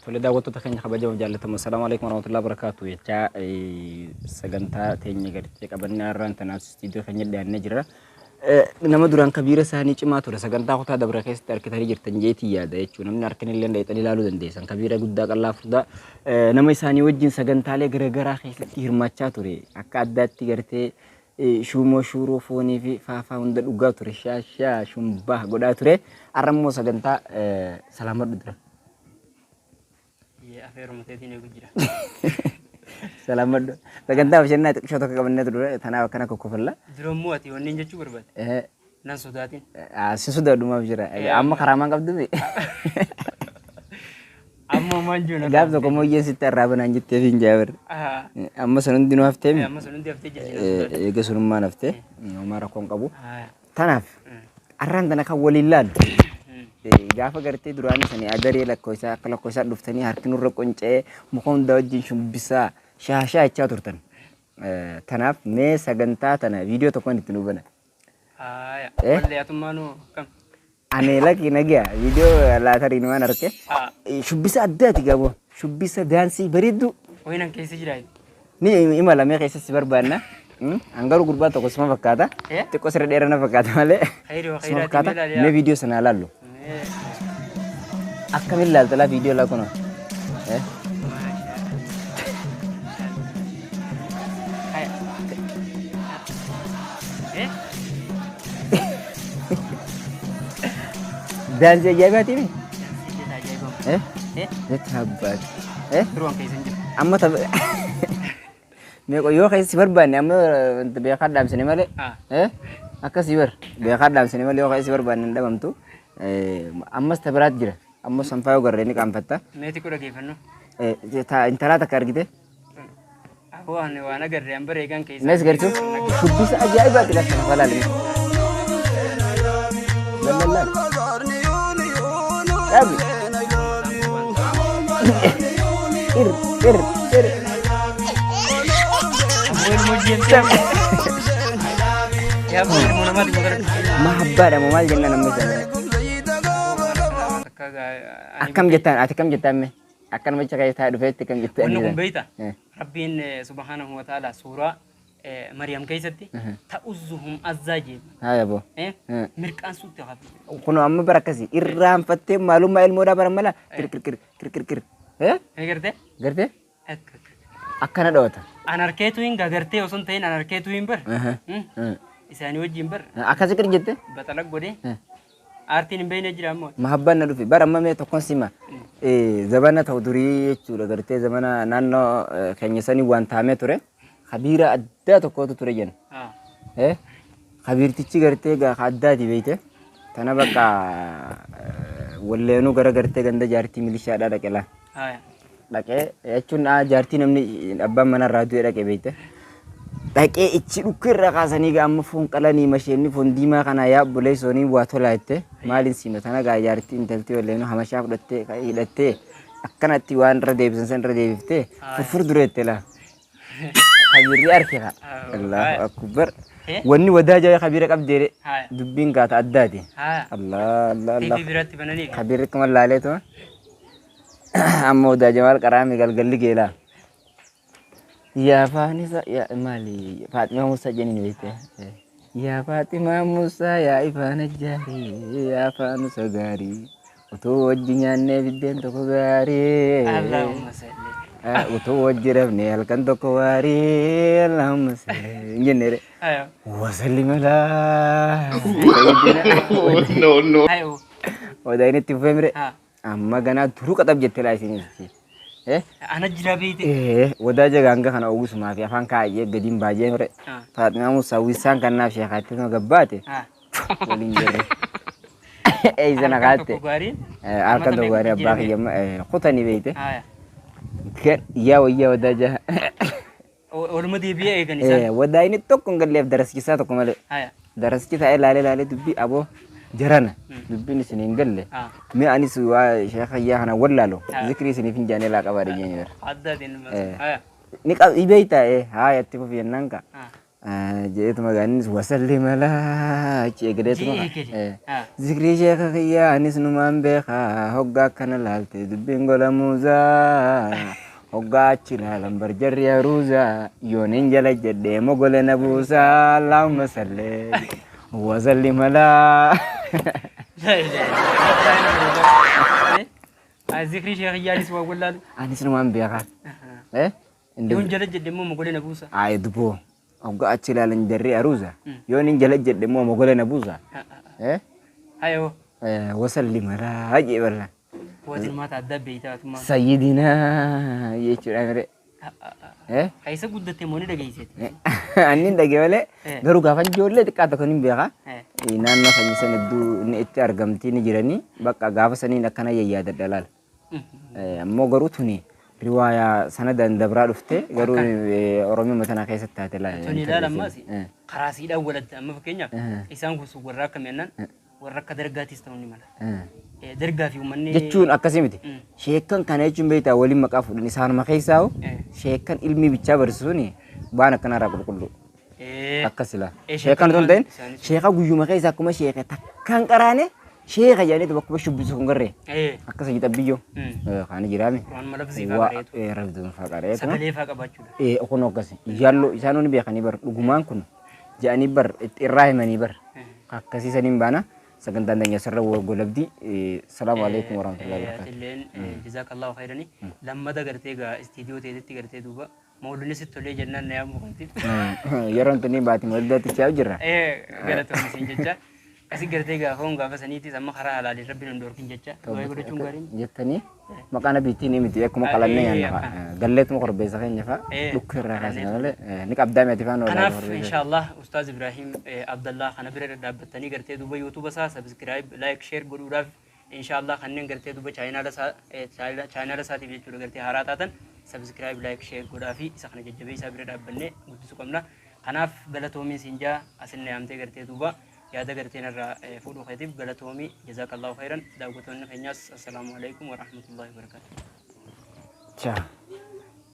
Tole daawwattoota keenya kabajamoo jaallatamoo assalaamu alaikum warahmatullahi wabarakatuh jechaa sagantaa teenya gartee qabannee har'aan tanaaf istiidiyoo keenya dhiyaannee jirra. Nama duraan kabiira isaanii cimaa ture sagantaa kutaa dabra keessatti harkitanii jirtan jeetii yaada jechuudha. Namni harkin illee dheexanii ilaaluu dandeessan. Kabiira guddaa qal'aa furdaa nama isaanii wajjin sagantaalee garaagaraa keessatti hirmaachaa ture. Akka addaatti gartee shuumoo shuuroo foonii fi faafaa hunda dhugaa ture shaashaa shumbaa godhaa ture. Har'a immoo sagantaa salaamadhu dura. Afeeruma teetiin eegu jira. Salaamadhu. Sagantaa bashannanaa xiqqishoo tokko qabannee ture tanaaf akkana kokkofalla. Dura immoo ati wanneen jechuu barbaadde. Nan sodaatin. Si sodaadhumaaf jira. Amma karaa maan qabdu mi? Amma maal jiru. Gaaf tokko mooyyeen sitti arraabanaan jettee fi hin jaabir. Amma sun hundinuu haftee mi? Amma sun hundi haftee jirti. Nan sodaatin. Eega sunummaan haftee. Homaa rakkoo hin qabu. Tanaaf arraan tana kan waliin laalu. Gaafa gartee duraan sanii adaree lakkoofsaa akka lakkoofsaa dhuftanii harki nurra qonca'ee muka hundaa wajjin shubbisaa shaashaa jechaa turtan. Tanaaf mee sagantaa tana viidiyoo tokkoon itti nu bana. Haaya. Eh? Wallee atummaanuu akkam? Ani lakki nagiya viidiyoo laatariin waan arke. Shubbisa addaati gaboo. Shubbisa daansii bareedduu. Wayinan keessa jiraa. Ni imala mee keessa si barbaanna. An garuu gurbaa tokko suma fakkaata. Eh? Xiqqoo sirra dheeraa na fakkaata malee. Khayri wa Suma khayraati fakkaata. mee ilaali yaa. Mee viidiyoo sana ilaallu. Mee. Akkamiin ilaalta laa viidiyoo laa kunoo. Eh? Haya. Eh? Daansii ajaa'ibaati mi? Ajaa'ibamu. Eh? Eh? Jecha abbaati. Eh? Turuun keessa hin jiru. Amma tapha meeqa yoo keessa si barbaanne amma beekaa dhaamsine malee. Eh? Akkasii bar beekaa dhaamsine malee yoo keessa si barbaanne hin dhabamtu. Ammas tabiraat jira. Ammas sanfaa yoo garree ni qaanfatta. Mee xiqqoo dhageeffannu. Intalaa takka argite. Aboo ani waan agarre an bara eegaan keessa. Mees gartuu shubbisa ajaa'ibaati lafa kana falaalime. Lallallaa. Dhabi. Ir ir ir. Aboo ilmoo jeemtee. Yaa aboo ilmoo namaati moo gara. Mahabbaadha moo maal jennaan amma isa. Takka gaa. Akkam jettaan ati akkam jettaan mee? Akka namicha keessa taa'ee dhufeetti akkam jettaan. Wanni kun beeyta. Rabbiin subhaanahu wa ta'ala suuraa Maryam keessatti ta'uzzuhum azzaa jee. Haaya boo. Mirqaan suutti hafe. Kunoo amma bara akkasii irraanfattee maalummaa ilmoodhaa bara mala kirkirkir kirkirkir. Gartee? Gartee? Akkana dhawata. An harkeetu hin gagartee osoo hin ta'in an harkeetu hin bar. Isaanii wajjin bar. Akkasi qir jette? Baxala godhee. Aartiin hin beekne jira ammoo. Mahabbaan na dhufe bara amma mee tokkon sima zabana ta'u durii jechuudha gartee zamana naannoo keenya sanii waan taamee ture kabiira addaa tokkotu ture jenna. Kabiirtichi gartee gaafa addaati beeyte tana bakka walleenuu gara gartee ganda jaartii milishaadhaa dhaqe laa. Dhaqee jechuun jaartii namni abbaan manarraa du'e dhaqe beekte. Dhaqee ichi dhukkee irraa kaasanii gaa amma foon qalanii masheenni foon diimaa kana yaa obboleessoonii waa tolaa jette maaliin siima tana gaa jaartii intaltii walleenuu hamashaa fudhattee hidhattee akkanatti waan irra deebisan san irra deebiftee furfur dureette laa. Kabiirri arke kaa. Allahu akbar. Wanni wadaa jawee kabiira qabdeere dubbiin gaata addaati. Allah Allah Allah. TV biratti bananii. Kabiirri akkuma laalee tuma. Amma odaa Jamaal qaraami galgalli geelaa. Yaa Faanisa yaa maali Faaximaa Musaa jenni beekte. Yaa Faaximaa Musaa yaa ifaan ajjaarii yaa faanusa gaarii utuu wajji nyaannee biddeen tokko gaarii. Allahumma salli. Utuu wajji rafnee halkan tokko waarii Allahumma salli hin jennee. Ayo. Wasalli malaa. No, no. Ayo. Odaa inni itti fufee mire. Ha. Amma ganaa duruu qaxab jette laa isinis. Eh? Ana jira beeyte. Eh, wadaa jaga hanga kana uwwisumaa fi afaan kaa'ee gadiin baay'ee mire. Faaximaa Musaa uwwisaan kannaaf sheekaatti tuma gabbaate. Waliin jirre. Eeysa na Halkan kaatte. tokko gaariin. Halkan tokko gaarii abbaa Jira kiyya kutanii beeyte. Haya. Yaa wayyaa wadaa jaha. Waluma deebi'ee eegan isaan. Wadaa inni tokko hin galleef daraskisaa tokko malee. Haya. Daraski taa'ee laalee laalee dubbii aboo jarana dubbiin isin hin galle. Mee anis waa sheekha iyyaa kana wallaalo zikrii isiniif hin jaanee laa qabaa dhageenye bara. Addaatiin. Haya. Ni qab beeytaa haaya itti fufi jennaan ka. Jedheetuma gaanis wasalli malaa achi eegaleetuma. Jee eegale. Zikrii sheeka kiyyaa anis numaan beekaa, hoggaa akkana laalte dubbiin gola muuzaa, hoggaa achi laalan barjarri aruuzaa, yooniin jala jedhee mogole na buusaa, Allahumma salli wasalli malaa. Zikrii sheekiyyaanis waa wallaalu. Anis numaan beekaa. Yoon jala jedhe immoo mogolee na buusa. Ayi duboo, hoggaa achi ilaalan jarri aruuza, yooniin jala jedhe immoo mogole na buusa. Hayoo. Wasalli malaa jee bal'aa. Watiin maata adda beeytaa tummaa. Sayyidinaa jechuudha mire. Keessa guddatte moo ni dhageesseeti? Annin dhagee malee, garuu gaafa ijoollee xiqqaa tokko ni beekaa. Naannoo sanyii san hedduu inni itti argamtii ni jiranii, bakka gaafa saniin akkana yayyaadadha laala. Ammoo garuu tuni riwaayaa sanadaan dabraa dhufte, garuu Oromiyaa tana keessatti taate laala. Tuni ilaala, ammas karaa siidhaan waladda. Amma fakkeenyaaf isaan kun warra akka mi'annaan warra akka dargaatis ta'uu ni mala. Dargaa fi uummanni. Jechuun akkasii miti. Sheekkan kana jechuun beektaa, waliin maqaa fuudhan isaanuma keessaa sheekkan ilmi bichaa barsiisuun waan akkanarraa qulqullu. Akkas ila. Sheekkan otoo hin ta'in sheeka guyyuma keessa akkuma sheeka takkaan qaraane sheeka jedhaniitu bakkuma shubbisu kun garree. Akkas hojii xabbiyyoo. Kaani jiraame. Quraanuma lafzii fa'aa qareetu. Rabbiin fa'aa qareetu. Sagalee fa'aa qabaachuudha. Kun akkasi. Yaalloo isaanuu ni beekanii bar, dhugumaan kun jedhanii bar itti irraa himanii bar. Akkasii saniin baana, sagantaan teenya sirra golabdi. Salaamu alaikum warahmatullahi wabarakatuh. Atilleen jazaakallahu khayrani. Lammata gartee gaa istiidiyoo teetitti gartee duuba mawludni sitti tolee jennaan na yaamuu kantiif. Yeroon tuni baati mawlidaatti ce'aa jirra. Galatoomni siin jecha. Asi gartee gaafa foon gaafa saniitis amma karaa halaaliin rabbiin hin dhorkin jecha. Du'aa godhachuun gaariin. Jettanii maqaa nabiittiin ni miti, akkuma qalannee nyaanna fa'a. Galleetuma korbeessa keenya fa'a dhukki irraa kaasna malee ni qabdaa miti fa'a. Kanaaf inshallah Ustaaz Ibrahim Abdallah kana bira dhaabbattanii gartee duuba YouTube isaa subscribe, like, share godhuudhaaf, inshallah kanneen gartee duuba chaanaala isaatiif jechuudha gartee haaraa taatan subscribe, like, share godhaa fi isa kana jajjabeessaa, bira dhaabbannee guddisuu qabna. Kanaaf galatoomiin siin jaa, asin na yaamtee gartee duuba yaada garteen irraa fuudhuu keetiif galatoomii, jazaakallahu khairan. Daawwattoonni keenyaas assalaamu alaikum warahmatullahi wabarakatuh. Ciao.